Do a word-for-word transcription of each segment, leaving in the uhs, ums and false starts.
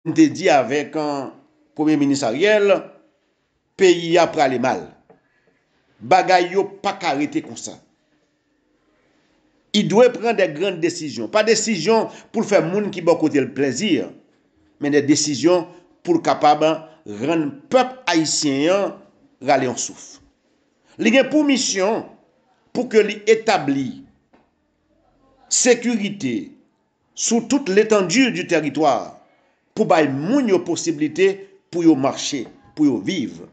m te di avèk, eh, Premye Minis Ariel, peyi a prale mal. Bagay yo pa ka rete konsa. Li dwe pran de grann desizyon. Pa desizyon pou l fè moun ki bò kote l plèzi, men de desizyon pou l kapab rann pèp ayisyen an rale yon souf. Li gen pou misyon pou ke li etabli sekirite sou tout l'étendue du territoire pou bay moun yo posiblite pou yo mache, pou yo viv.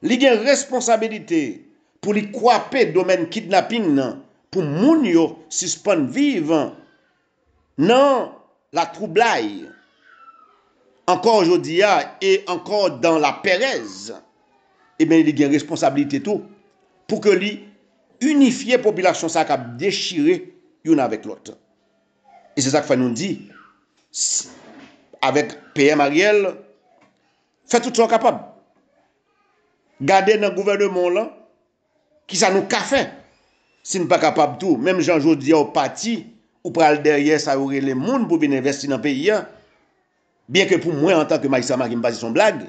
Li gen responsabilite pou li kwape domèn kidnaping nan pou moun yo sispann viv nan latwoublay ankò jodi a e ankò dan lapèrèz. Ebyen, li gen responsabilite tou pou ke li inifye popilasyon sa k ap dechire youn avèk lòt. E se sa k fè nou di, s- avèk P M Ariel, fè tout sa w kapab. Gade nan gouvèneman w lan, kisa nou ka fè. Si n pa kapab tou, menm jan jodi a w pati, ou pral dèyè sa yo rele moun pou vin envesti nan peyi a. Byenke pou mwen, antanke majistra Maki, m panse se yon blag.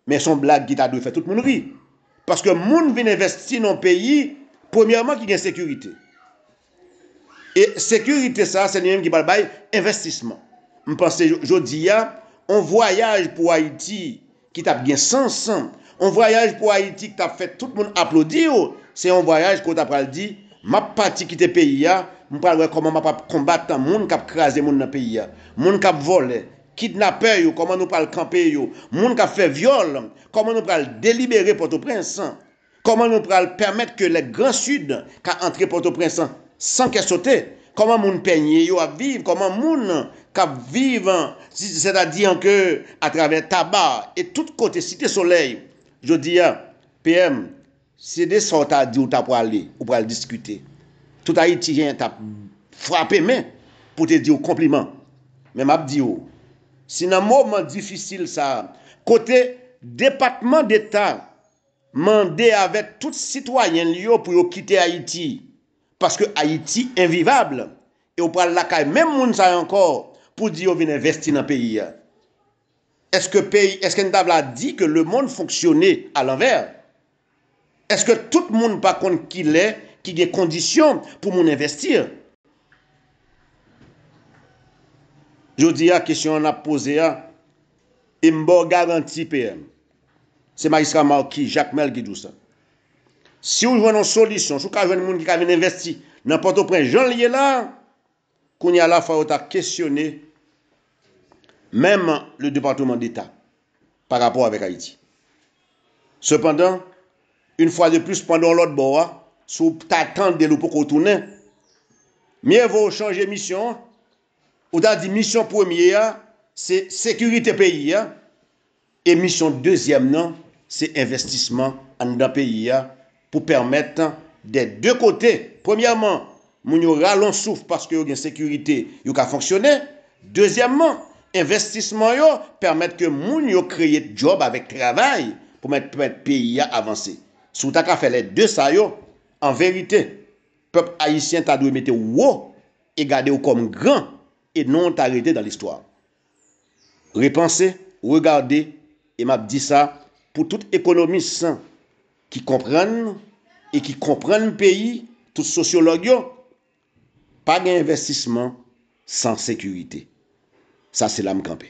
Men se yon blag ki ta dwe fè tout moun ri. Paske moun vin envesti nan yon peyi, premyèman, ki gen sekirite. E sekirite sa, se li menm ki pral bay envestisman. M panse jo- jodi a, yon vwayaj pou Ayiti ki t ap gen sans, yon vwayaj pou Ayiti ki t ap fè tout moun aplodi w, se yon vwayaj kote w ta pral di, m ap pati kite peyi a, m pral wè kòman m ap konbat moun k ap kraze moun nan peyi a, moun k ap vòlè, kidnapè yo, kòman nou pral kanpe yo, moun k ap fè vyòl, kòman nou pral delibere Pòtoprens, kòman nou pral pèmèt ke le Grand Sud ka antre Pòtoprens san kè sote, kòman moun pènye yo ap viv, kòman moun k ap viv, sètadi ke atravè Taba e tout kote, Site Solèy, jodi a, P M, se de sa w ta di w ta prale, ou pral diskite. Tout Ayitiyen t ap frape men pou te di w konpliman. Men m ap di w, si nan moman difisil sa a, kote Depatman Deta mande avèk tout sitwayen l yo pou yo kite Ayiti, paske Ayiti envivab, e w pral lakay menm moun sa yo ankò pou di yo vin envesti nan peyi a. Èske peyi, èske n ta vle di ke lemonn fonksyone alanvè? Èske tout moun pa konn kilè ki gen kondisyon pou moun envesti? Jodi a, kesyon an ap poze a, e m ba w garanti, P M, se majistra Marquis Jacmel ki di w sa. Si w jwenn yon solisyon, si w ka jwenn moun ki ka vin envesti nan Pòtoprens jan l ye la, kounye a la, fò yo ta kesyone menm le Departement d'État pa rapò avèk Ayiti. Sepandan, yon fwa de plis, pandan w lòt bò a, si w ta tande l ou poko tounen, mye vo w chanje misyon an, ou ta di misyon premye a, se sekirite peyi a, e misyon dezyèm nan, se envestisman anndan peyi a pou pèmèt de de kote, premyèman, moun yo rale yon souf paske yo gen sekirite, yo ka fonksyone. Dezyèmman, envestisman yo pèmèt ke moun yo kreye djòb avèk travay pou mèt pèmèt peyi a avanse. Si w ta ka fè lè de sa yo, an verite, pèp ayisyen ta dwe mete w wo e gade w kòm gran e non w ta rete nan listwa. Repanse, regade, e m ap di sa pou tout ekonomis ki konprann e ki konprann peyi, tout sosyològ yo, pa gen envestisman san sekirite. Sa se la m kanpe.